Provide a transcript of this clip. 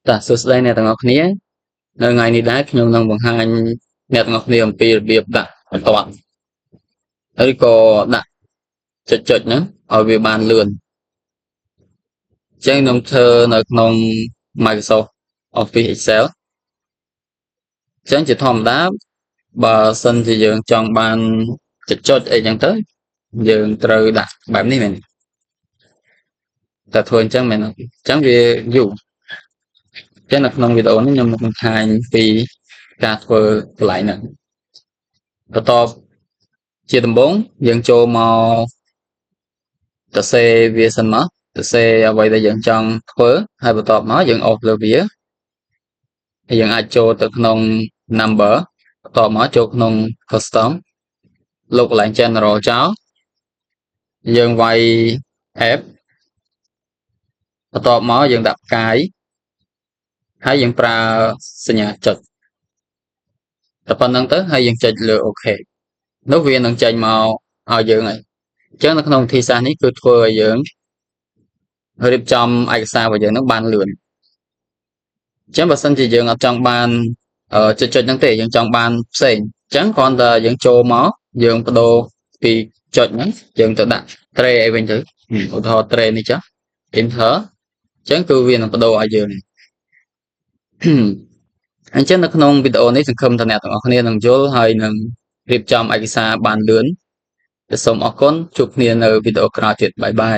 តាសួស្តីអ្នកទាំងអស់គ្នានៅថ្ងៃនេះដែរខ្ញុំនឹងបង្ហាញអ្នកទាំងអស់គ្នាអំពីរបៀបដាក់បន្ទាត់ឬក៏ដាក់ចុចចុចហ្នឹងឲ្យវាបានលឿនអញ្ចឹងខ្ញុំធ្វើនៅក្នុង Microsoft Office Excel។ អញ្ចឹងជាធម្មតាបើសិនជាយើងចង់បានចុចចុចអីចឹងទៅយើងត្រូវដាក់បែបនេះមែនតែធ្វើអញ្ចឹងមែនអញ្ចឹងវាយូរចឹងនៅក្នុងវីដេអូនេះខ្ញុំនឹងបង្ហាញពីការធ្វើកន្លែងហ្នឹងបន្ទាប់ជាដំបូងយើងចូលមកសរសេរវាសិនមកសរសេរអ្វីដែលយើងចង់ធ្វើហើយបន្ទាប់មកយើងអូសលើវាហើយយើងអាចចូលទៅក្នុង number បន្ទាប់មកចូលក្នុង custom លុបកន្លែង general ចោលយើងវាយ F បន្ទាប់មកយើងដាក់ផ្កាយហើយយើងប្រើសញ្ញាចុចតែប៉ុណ្្នឹងទៅហើយយើងចុចលើ OK នោះវានឹងចេញមកឲ្យយើងហើយអញ្ចឹងនៅក្នុងវិធីសាស្ត្រនេះគឺធ្វើឲ្យយើងរៀបចំឯកសាររបស់យើងនឹងបានលឿនអញ្ចឹងបើសិនជាយើងអត់ចង់បានចុចចុចហ្នឹងទេយើងចង់បានផ្សេងអញ្ចឹងគ្រាន់តែយើងចូលមកយើងបដូរពីចុចហ្នឹងយើងទៅដាក់ tray អីវិញទៅឧទាហរណ៍ tray នេះចុះ enter អញ្ចឹងគឺវានឹងបដូរឲ្យយើងអញ្ចឹងនៅក្នុងវីដេអូនេះសង្ឃឹមថាអ្នកទាំងអស់គ្នានឹងយល់ហើយនឹងរៀបចំឯកសារបានលឿនសូមអរគុណជួបគ្នានៅវីដេអូក្រោយទៀត bye bye.